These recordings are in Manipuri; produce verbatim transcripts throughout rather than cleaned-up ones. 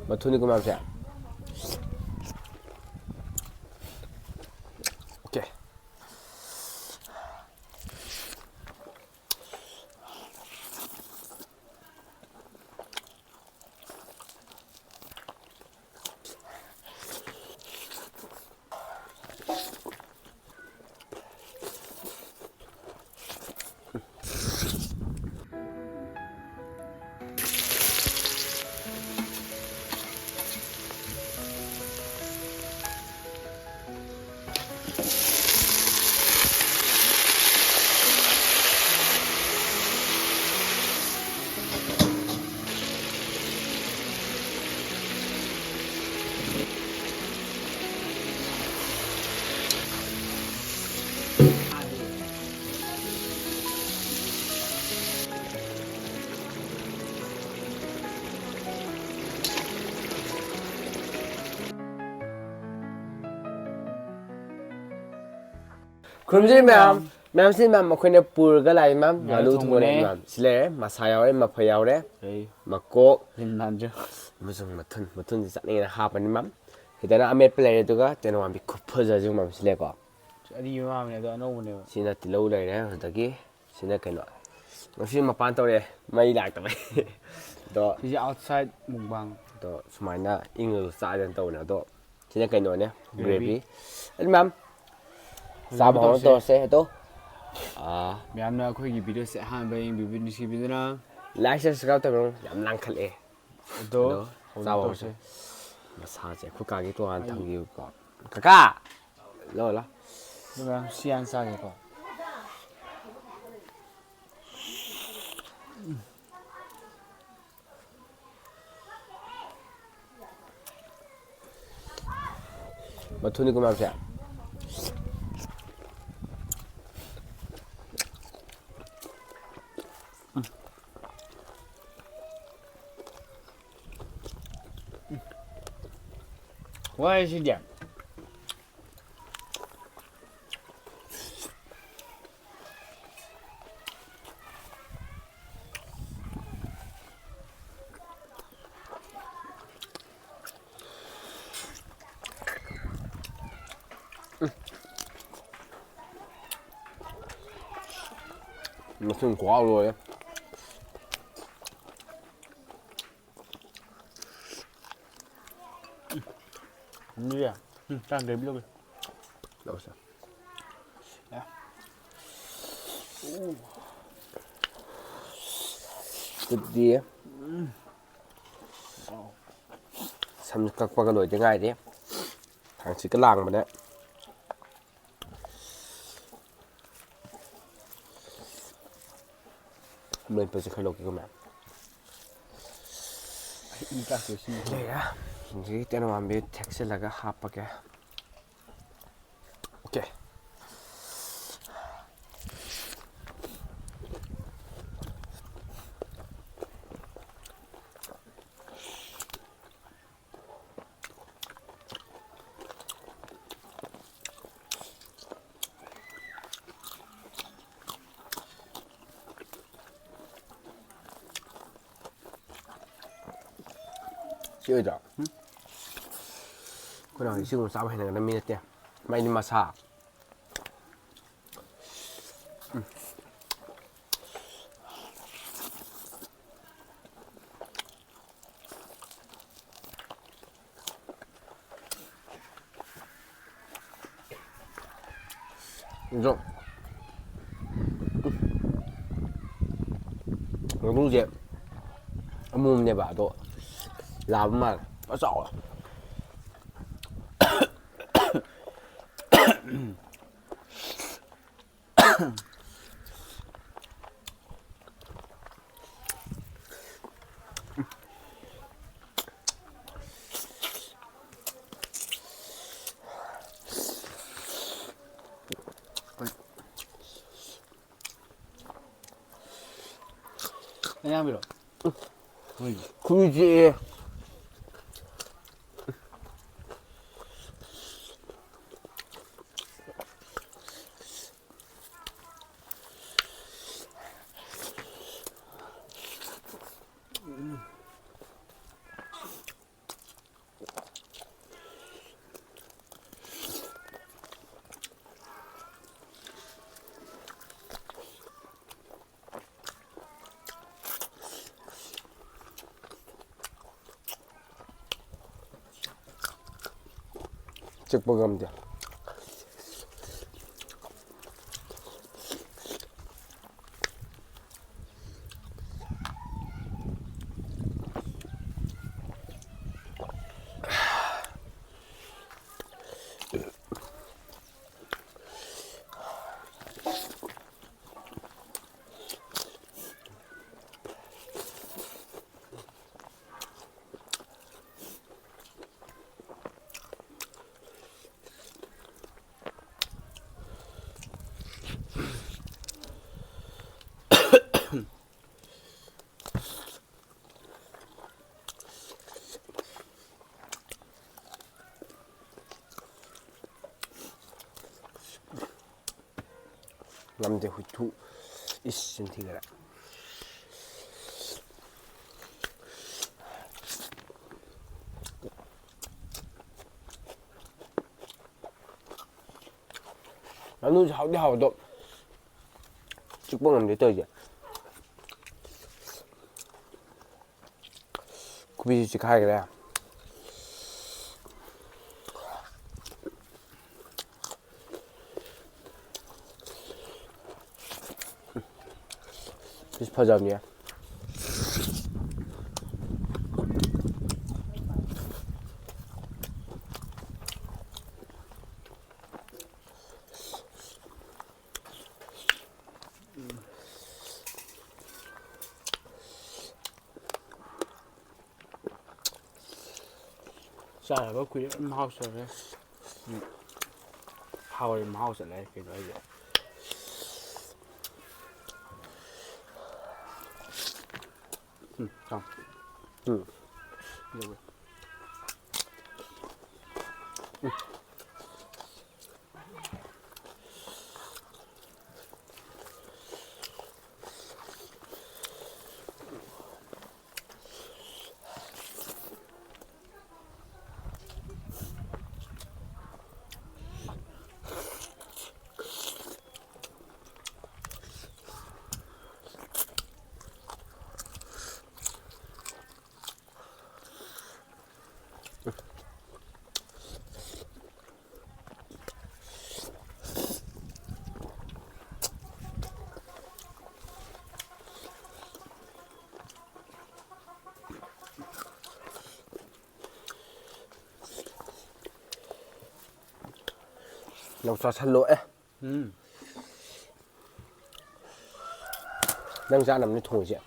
ꯃꯊꯨꯅꯤꯀꯣ ꯃꯌꯥꯝꯁꯦ꯫ ꯑꯣꯀꯦ꯫ ꯈꯨꯔꯨꯝꯖꯔꯤ ꯃꯌꯥꯝ꯫ ꯃꯌꯥꯝꯁꯤ ꯃꯌꯥꯝ ꯑꯩꯈꯣꯏꯅ ꯄꯨꯔꯒ ꯂꯥꯛꯏ ꯃꯌꯥꯝ꯫ ꯉꯥꯅꯨ ꯉꯥꯅꯨ ꯊꯣꯡꯕꯅꯦ ꯊꯣꯡꯕꯅꯦ꯫ ꯃꯌꯥꯝ꯫ ꯁꯤ ꯂꯩꯔꯦ, ꯃꯁꯥ ꯌꯥꯎꯔꯦ, ꯃꯐꯩ ꯌꯥꯎꯔꯦ, ꯑꯩ ꯃꯀꯣꯛ, ꯂꯤꯟ ꯅꯥꯟꯖ꯫ ꯑꯃꯁꯨꯡ ꯃꯊꯨꯟ꯫ ꯃꯊꯨꯟꯁꯤ ꯆꯠꯅꯤꯡꯉꯦꯅ ꯍꯥꯞꯄꯅꯤ ꯃꯌꯥꯝ꯫ ꯁꯤꯗꯅ ꯑꯃꯦꯠꯄ ꯂꯩꯔꯦ, ꯑꯗꯨꯒ ꯇꯦꯅꯋꯥꯡꯕꯤ ꯈꯨꯐꯖꯁꯤ ꯃꯌꯥꯝ꯫ ꯁꯤ ꯂꯩꯀꯣ꯫ ꯑꯔꯤꯕ ꯃꯥꯟꯕꯅꯦ, ꯑꯗꯣ ꯑꯅꯧꯕꯅꯦꯕ꯫ ꯁꯤꯅ ꯇꯤꯜꯍꯧ ꯂꯩꯔꯦ꯫ ꯑꯗꯒꯤ ꯁꯤꯅ ꯀꯩꯅꯣ, ꯉꯁꯤ ꯃꯄꯥꯟ ꯇꯧꯔꯛꯑꯦ, ꯃꯩ ꯂꯥꯛꯇꯕꯩ꯫ ꯑꯗꯣ ꯁꯤꯁꯦ outside mukbang꯫ ꯑꯗꯣ ꯁꯨꯃꯥꯏꯅ ꯏꯪꯉꯒ ꯆꯥꯗꯅ ꯇꯧꯕꯅꯦ꯫ ꯑꯗꯣ ꯁꯤꯅ ꯀꯩꯅꯣꯅꯦ, gravy꯫ Gravy꯫ ꯑꯗꯨ ꯃꯌꯥꯝ ꯆꯥꯕ ꯍꯧꯅ ꯇꯧꯔꯁꯦ꯫ ꯇꯧꯔꯁꯦ꯫ ꯑꯗꯣ, ꯑꯥ, ꯃꯌꯥꯝꯅ ꯑꯩꯈꯣꯏꯒꯤ videoꯁꯦ ꯑꯍꯥꯟꯕ ꯌꯦꯡꯕꯤꯕ ꯅꯨꯡꯁꯤꯕꯤꯗꯨꯅ like, share, subscribe ꯇꯧꯕꯤꯔꯝꯃꯨ꯫ ꯌꯥꯝ ꯂꯥꯡꯈꯠꯂꯛꯑꯦ꯫ ꯑꯗꯣ ꯑꯗꯣ ꯍꯧꯅ ꯆꯥꯕ ꯇꯧꯁꯦ꯫ ꯍꯧꯔꯁꯦ꯫ ꯃꯁꯥꯁꯦ ꯑꯩꯈꯣꯏ ꯀꯥꯒꯤ ꯇꯣꯉꯥꯟꯅ ꯑꯩ ꯊꯝꯈꯤꯕꯀꯣ꯫ ꯀꯀꯥ! ꯂꯧ, ꯂꯧ꯫ ꯑꯗꯨꯒ ꯁꯤ ꯍꯥꯟꯅ ꯆꯥꯒꯦꯀꯣ꯫ ꯃꯊꯨꯅꯤꯀꯣ ꯃꯌꯥꯝꯁꯦ꯫ ꯋꯥꯏ ꯁꯤꯗꯤ꯫ ꯃꯁꯤꯡ ꯈꯨꯍꯥꯎ ꯂꯣꯏꯔꯦ꯫ ꯃꯤꯌꯦ꯫ ꯎꯝ, ꯆꯥꯡ ꯒ꯭ꯔꯦꯚꯤ ꯂꯧꯒꯦ꯫ ꯂꯧꯁꯦ꯫ ꯑꯦ꯫ ꯑꯗꯨꯗꯤ ꯁꯝ ꯀꯛꯄꯒ ꯂꯣꯏꯗ ꯉꯥꯏꯔꯤ꯫ ꯍꯥꯡꯆꯤꯠꯀ ꯂꯥꯡꯕꯅꯦ꯫ ꯑꯃꯦꯠꯄꯁꯦ ꯈꯔ ꯂꯧꯒꯦꯀꯣ, ꯃꯌꯥꯝ꯫ ꯏ ꯀꯥꯁꯦ ꯁꯤ ꯂꯩꯔꯦ꯫ ꯍꯧꯖꯤꯛꯀꯤ ꯇꯦꯅꯧꯋꯥꯝꯕꯤ ꯊꯦꯛꯆꯤꯜꯂꯒ ꯍꯥꯞꯄꯒꯦ꯫ ꯑꯣꯀꯦ꯫ ꯁꯤ ꯑꯣꯏꯗ꯭ꯔꯣ? ꯎꯝ? ꯑꯩꯈꯣꯏ ꯅꯍꯥꯟ ꯁꯤꯒꯨꯝꯕ ꯆꯥꯕ ꯍꯩꯅꯒꯟꯕ ꯃꯤ ꯅꯠꯇꯦ꯫ ꯃꯥꯏꯗꯤ ꯃꯁꯥ꯫ ꯎꯝ꯫ ꯑꯗꯣ ꯉꯥꯅꯨꯁꯦ ꯑꯃꯣꯝꯅꯦꯕ, ꯑꯗꯣ ꯂꯥꯕ ꯃꯥꯜꯂꯦ꯫ ꯐꯖ ꯆꯥꯎꯋꯦ꯫ ꯑꯌꯥꯝꯕꯤꯔꯣ? ꯍꯣꯏ꯫ ꯈꯨꯏ ꯆꯤꯛꯑꯦ꯫ ꯆꯤꯛꯄ ꯉꯝꯗꯦ꯫ ꯉꯝꯗꯦ ꯍꯨꯏꯊꯨ꯫ ꯏꯁ ꯆꯤꯟꯊꯤꯒꯔꯦ꯫ ꯉꯥꯅꯨꯁꯦ ꯍꯥꯎꯗꯤ ꯍꯥꯎꯋꯦ ꯑꯗꯣ ꯆꯤꯛꯄ ꯉꯝꯗꯦ ꯇꯧꯔꯤꯁꯦ꯫ ꯈꯨꯕꯤꯁꯨ ꯆꯤꯛꯈꯥꯏꯈ꯭ꯔꯦ꯫ ꯄꯤꯁ ꯐꯖꯕꯅꯤ꯫ ꯆꯥꯗꯕ ꯀꯨꯏꯔꯦ꯫ ꯃꯍꯥꯎ ꯆꯠꯂꯦ꯫ ꯎꯝ꯫ ꯍꯥꯎꯔꯦ, ꯃꯍꯥꯎ ꯆꯠꯂꯦ ꯀꯩꯅꯣ ꯑꯩꯁꯦ꯫ ꯎꯝ, ꯆꯥꯎ꯫ ꯎꯝ꯫ ꯌꯧꯋꯦ꯫ ꯅꯪ ꯆꯥꯁꯜꯂꯣ ꯑꯦ꯫ ꯎꯝ꯫ ꯅꯪ ꯆꯥꯅꯕꯅꯤ ꯊꯣꯡꯉꯤꯁꯦ꯫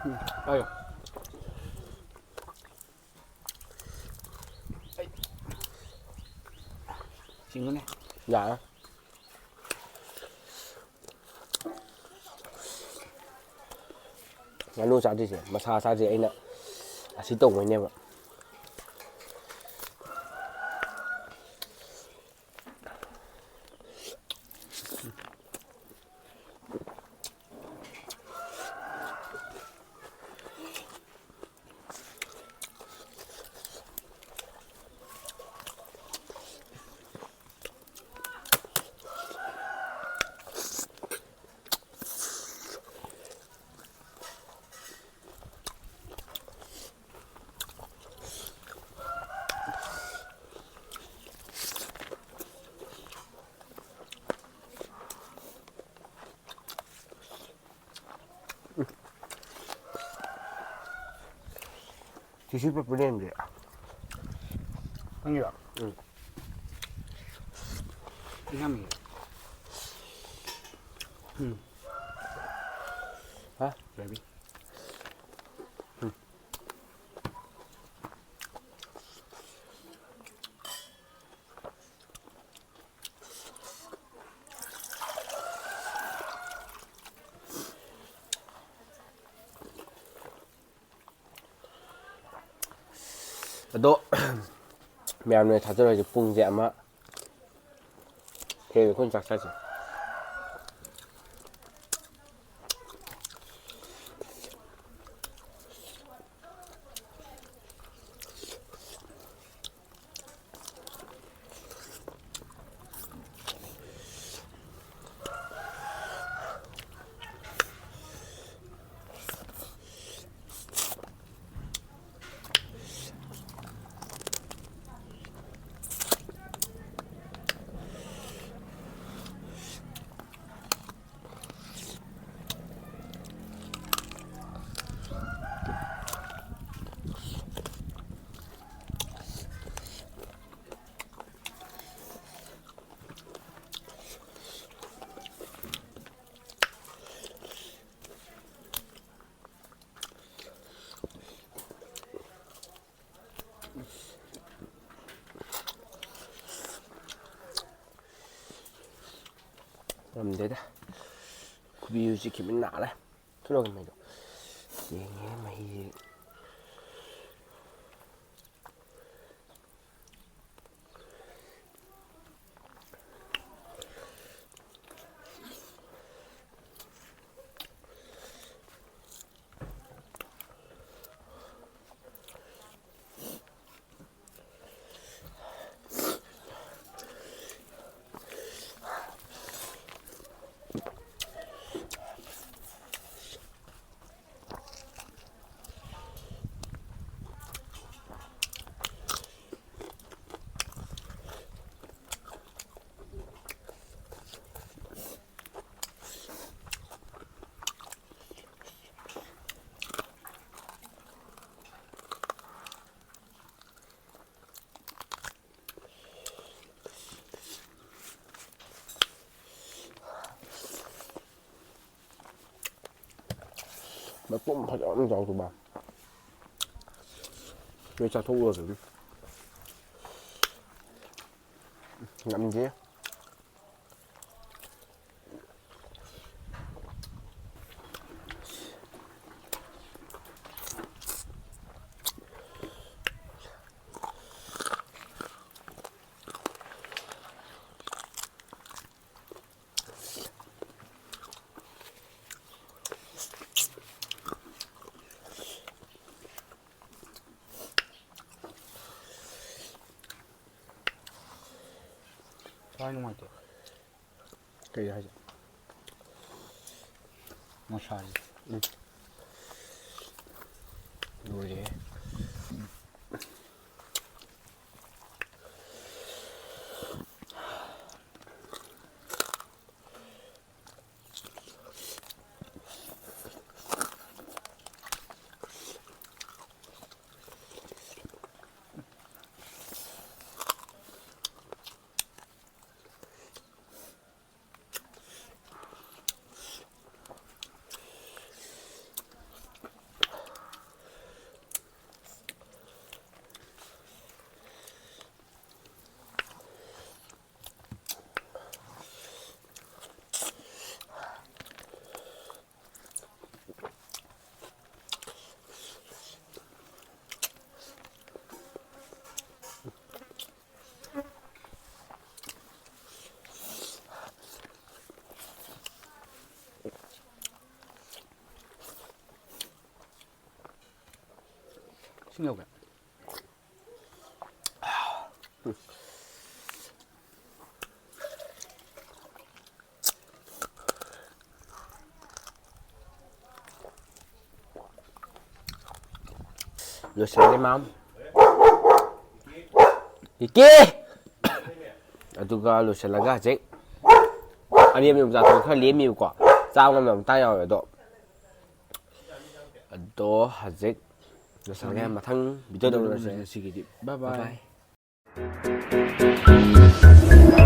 ꯎꯝ, ꯄꯥꯏꯌꯣ꯫ ꯆꯤꯡꯉꯨꯅꯦ꯫ ꯌꯥꯔꯦ꯫ ꯉꯥꯅꯨ ꯆꯥꯗꯣꯏꯁꯦ ꯃꯁꯥ ꯆꯥꯗꯦ, ꯑꯩꯅ ꯑꯁꯤ ꯇꯧꯕꯩꯅꯦꯕ꯫ Tissue paper ꯂꯩꯔꯝꯗꯦ꯫ ꯅꯪꯒꯤꯔꯣ? ꯎꯝ꯫ ꯏꯅꯝꯃꯤ꯫ ꯎꯝ꯫ ꯍꯥ? Baby꯫ ꯎꯝ꯫ ꯑꯗꯣ, ꯃꯌꯥꯝꯅ ꯊꯥꯖꯔꯣꯏꯁꯦ ꯄꯨꯡꯁꯦ ꯑꯃ ꯍꯦꯜꯂꯦ ꯑꯩꯈꯣꯏꯅ ꯆꯥꯛ ꯆꯥꯏꯁꯦ꯫ ꯉꯝꯗꯦꯗ꯫ ꯈꯨꯕꯤꯁꯨ ꯆꯤꯛꯈꯤꯕꯅ ꯅꯥꯔꯦ꯫ ꯊꯣꯛꯂꯛꯑꯣ ꯃꯩꯗꯣ꯫ ꯌꯦꯡꯉꯦ ꯃꯍꯤ꯫ ꯃꯇꯨꯝ ꯐꯖꯅ ꯆꯥꯎꯊꯣꯛꯄ꯫ ꯂꯣꯏ ꯆꯥꯊꯣꯛꯎꯔꯣ ꯑꯗꯨꯝ꯫ ꯉꯝꯗꯦ꯫ ꯊꯋꯥꯏ ꯅꯨꯡꯉꯥꯏꯇꯦ꯫ ꯀꯩ ꯍꯥꯏꯁꯦ? ꯃꯁꯥꯁꯦ꯫ ꯎꯝ꯫ ꯂꯣꯏꯔꯦꯍꯦ꯫ ꯏꯁꯤꯡ ꯌꯧꯒꯦ꯫ ꯂꯣꯏꯁꯤꯜꯂꯦ ꯃꯥꯝ꯫ ꯏꯀꯦ! ꯑꯗꯨꯒ ꯂꯣꯏꯁꯤꯜꯂꯒ ꯍꯧꯖꯤꯛ ꯑꯔꯦꯝꯕ ꯌꯣꯡꯆꯥꯛꯇꯣ ꯈꯔ ꯂꯦꯝꯃꯤꯕꯀꯣ꯫ ꯆꯥꯕ ꯉꯝꯗꯕ ꯃꯇꯥꯡ ꯌꯥꯎꯋꯦ ꯑꯗꯣ꯫ ꯑꯗꯣ ꯍꯧꯖꯤꯛ ꯂꯣꯏꯁꯤꯜꯂꯒꯦ꯫ ꯃꯊꯪ ꯚꯤꯗꯤꯑꯣꯗ ꯎꯅꯔꯁꯦ꯫ ꯉꯁꯤꯒꯤꯗꯤ꯫ Bye bye꯫ Bye bye꯫